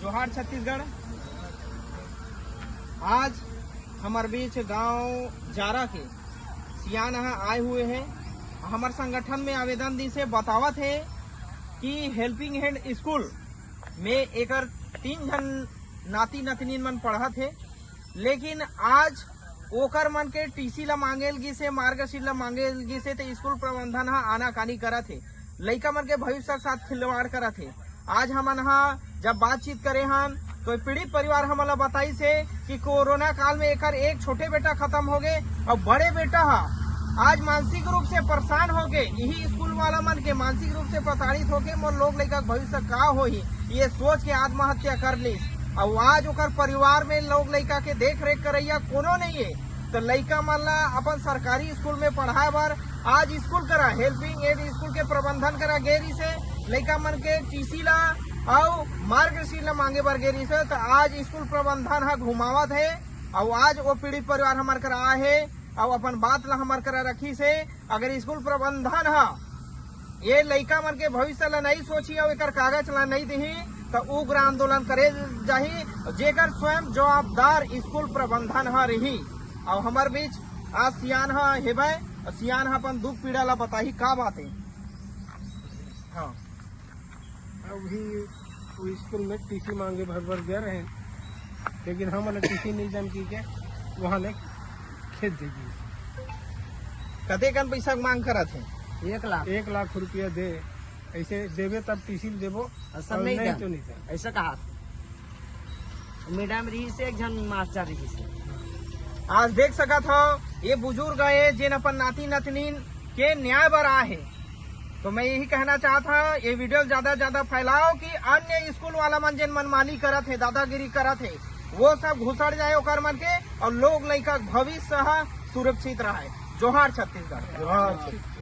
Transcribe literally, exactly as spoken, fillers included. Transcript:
जोहार छत्तीसगढ़। आज हमर बीच गांव जारा के सियान ह आए हुए हे। हमर संगठन में आवेदन दिस हे, बतावत हे कि हेल्पिंग हैंड स्कूल में एकर तीन झन नाती नतनीन मन पढ़त हे, लेकिन आज ओकर मन के टीसी ला मांगेल गिस हे, मार्कशीट ला मांगेल गिस हे, त स्कूल प्रबंधन ह आनाकानी करत हे, लइका मन के भविष्य के साथ खिलवाड़ करत हे। आज हमन ह जब बातचीत करे हन, तो पीड़ित परिवार हमन ला बताइस हे कि कोरोना काल में एकर एक छोटे बेटा खत्म हो गए और बड़े बेटा ह आज मानसिक रूप से परेशान हो गए। यही स्कूल वाला मन के मानसिक रूप से प्रताड़ित होके मोर लोग लइका के भविष्य का होही, ये सोच के आत्महत्या कर लीस। और आज ओकर परिवार में लोग लइका के देख रेख करैया कोनो नहीं है, तो लइका मन ला अपन सरकारी स्कूल में पढ़ाए बर आज स्कूल करा, हेल्पिंग एड स्कूल के प्रबंधन करा गे रिहिस हे, लइका मन के टीसी ला अउ मार्कशीट ला मांगे बर गे रिहिस हे, तो आज स्कूल प्रबंधन ह घुमावत हे। अउ आज वो पीड़ित परिवार हमर करा आए हे अउ अपन बात ला हमर करा रखिस हे। अगर स्कूल प्रबंधन ह ये लइका मन के भविष्य ला नहीं सोची अउ एकर कागज ला नहीं दिही, त उग्र आंदोलन करे जाही, जेकर स्वयं जवाबदार स्कूल प्रबंधन ह रही। अउ हमर बीच आज सियान ह हेबे, अउ सियान ह अपन दुख पीड़ा ला बताही, का बात है। हाँ। अभी वो स्कूल में टीसी मांगे भर भर गए रहे, लेकिन हमन टीसी नहीं जान की के वहाँ ले खेद दे दी। कतेकन पैसा के मांग करत हे? एक लाख। एक लाख रुपया दे, ऐसे देबे तब टीसी देबो, असल और नहीं नहीं दे। तो नहीं दे। ऐसा कहा। मैडम रही से एक जन मास्टर रही से। आज देख सकत हो, ये बुजुर्ग है, जेन अपन नाती नतनीन के न्याय बर आए हे। तो मैं यही कहना चाहत हूँ, ये वीडियो ज्यादा से ज्यादा फैलाओ कि अन्य स्कूल वाला मन जेन मनमानी करत हे, दादागिरी करत हे, वो सब घुसड़ जाए ओकर मन के, और लोग लइका के भविष्य ह सुरक्षित रहे। जोहार छत्तीसगढ़। जोहार छत्तीसगढ़।